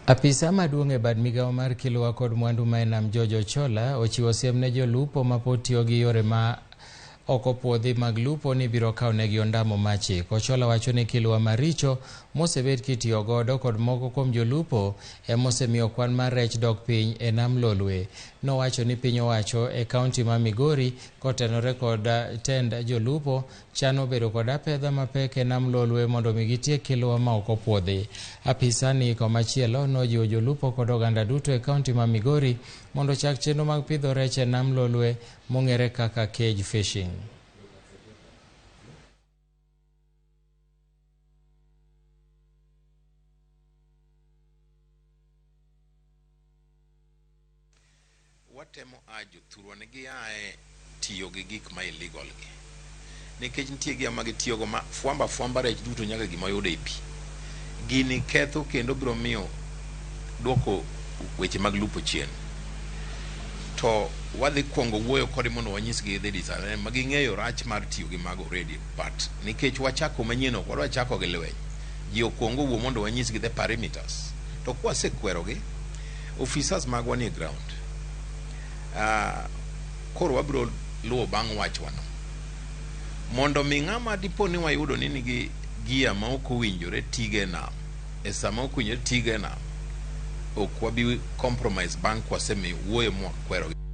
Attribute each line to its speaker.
Speaker 1: Apisa maduong' e bad migawo mar Kilwa kod mwandu ma e nam George Ochola ochiwo siem ne jolupo mapod tiyo gi yore ma ok opuodhi mag lupo ni biro kawo negi ondamo mar chik. Ochola wacho ni kilwa maricho mosebed kitiyo godo kod moko kuom jolupo emosemiyo kwan mar rech dok piny e nam Lolwe. Nowacho ni piny owacho e kaunti ma Migori kotenore kod tend jolupo chano bedo kod apedha mapek e nam Lolwe mondo mi gitiek kilwa ma ok opuodhi. Apisa ni komachielo nojiwo jolupo kod oganda duto e kaunti ma Migori mondo ochak chenro mag pidho rech e nam Lolwe mong'ere kaka cage fishing.
Speaker 2: Watemo a jothurwa ni giae tiyo gi gik ma illegal gi nikech nitie gia ma gitiyogo ma fwamba fwamba rech duto nyaka gima oyudo e pi. Gini ketho kendo biro miyo duoko weche mag lupo chien. To wadhi kuongo wuoyo kodgi mondo wanyisgi the disadvantage ma ging'eyo rach mar tiyo gi mago already, but nikech wachako manyien, ok wadwa chako gi lweny. Ji okuongo owuo mondo wanyisgi the parameters. To kwasekwerogi, officers magwa nie ground, koro wabiro luwo bang' wachwano mondo mi ng'ama dipo ni wayudo ni nigi gia ma ok owinjore tigo e nam e sama ok owinjore tigo e nam, ok wabi compromise bang' kwasemiyo wuoyo mwakwerogi.